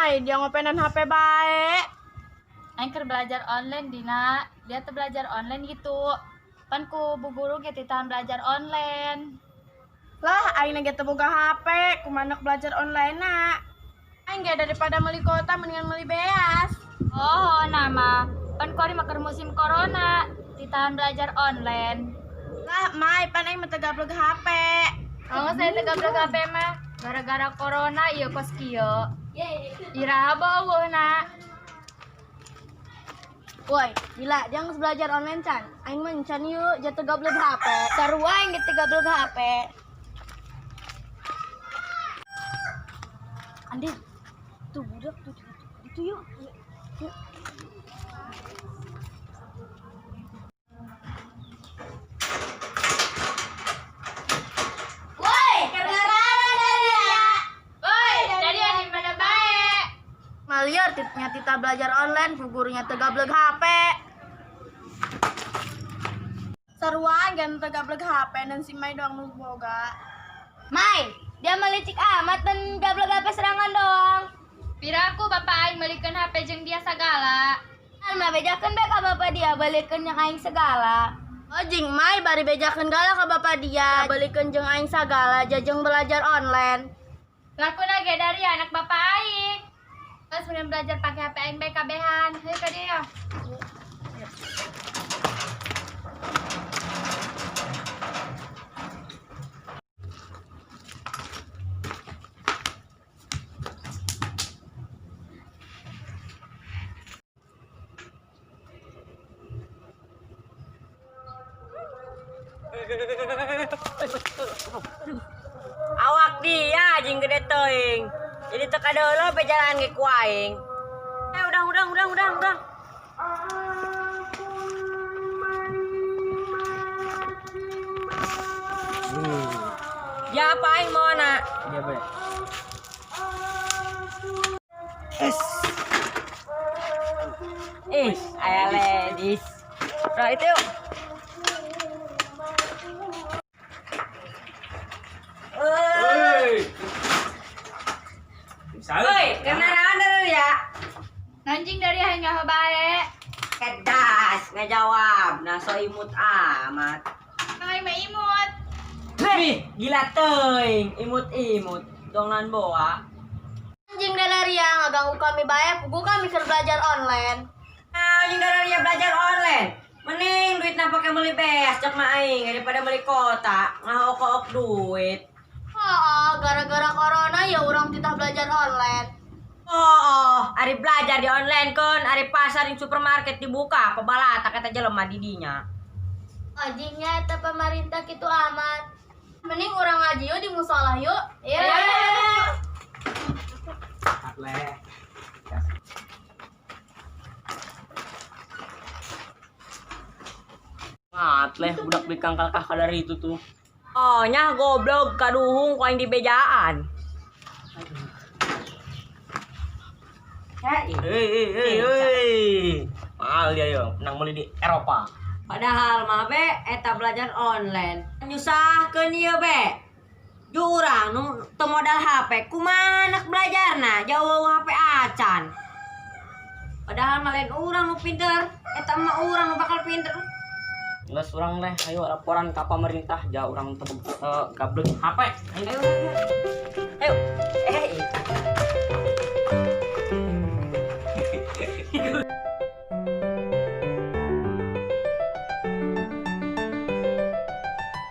Mai, dia ngopenan HP bae. Aing keur belajar online dina, dia tuh belajar online gitu. Pan ku bu guru ge titahan belajar online. Lah, aing ge teu boga HP, kumaha belajar online na. Aing ge daripada meuli kota mendingan meuli beas. Oh, nama. Pan kuari mah keur musim corona, titahan belajar online. Lah, Mai, pan aing mah teu gableg HP. Kalau saya teu gableg HP mah gara-gara corona ieu kos kieu. Iraha beueuhna. Woi, gila, jangan belajar online can. Aing mah encan yuk, jatuh gableg HP. Sarua aing ge teu gableg HP. Andin, tuh budak tuh, tuh, tuh, itu yuk. Yuk. Woi, kedengaran dari ya. Woi, dari di mana bae? Maliar nya tita belajar online, ku gurunya teu gableg HP. Sarua aing ge teu gableg HP dan si Mai doang nu boga. Mai, dia melicik amat dan gableg HP serangan doang. Piraku bapak aing meulikeun HP jeung dia sagala. Kan mah bejakeun bae ka bapak dia, balikeun yang aing segala. Oh jing Mai bari bejakeun gala ka bapak dia, balikeun jeung aing sagala jajeng belajar online. Lakuna ge dari anak bapak aing. Terus mending belajar pakai HP aing bae kabehan. Hayu ka dieu. Awak dia jeung gede teuing. Jadi teu kadeuleu bejalan ge ku aing. Eh udah udah udah udah udah. Ya apa aing mau na? Iya, Be. Es. Ih, aya ledis. Nah, itu yuk. Hei. Woi, kena naon dari ya? Nanjing dari aing nyaho bae. Kedas ngajawab. Nah, so imut amat. Aing mah imut. Ih, gila teuing, imut-imut. Dongan boa. Anjing dalaria ngaganggu kami bae, pugu kami keur belajar online. Nah, anjing dari dia belajar online. Mending duitna pake meuli beas cek mah aing daripada beli kota, ngaok-ok duit. Oh, gara-gara corona ya urang titah belajar online. Oh, ari belajar di online kon, ari pasar di supermarket dibuka, pebalatak eta jelema di dinya. Anjingnya eta pemerintah kitu amat. Mending urang ngaji yuk di musola yuk. Iya. Atleh. Atleh budak bikang kalkah kadari itu tuh. Oh, nyah goblok kaduhung ku aing di bejaan. Hei, hei, hei, hei. Mahal dia yo, menang beli di Eropa. Padahal mah be eta belajar online. Nyusahkeun ieu be. Jurang nu teu modal HP, kumaha nak belajarna? Jauh HP acan. Padahal mah lain urang nu pinter, eta mah urang nu bakal pinter. Geus urang leh, ayo laporan ka pemerintah, jauh urang teu gablek HP. Ayo. Ayo. Eh,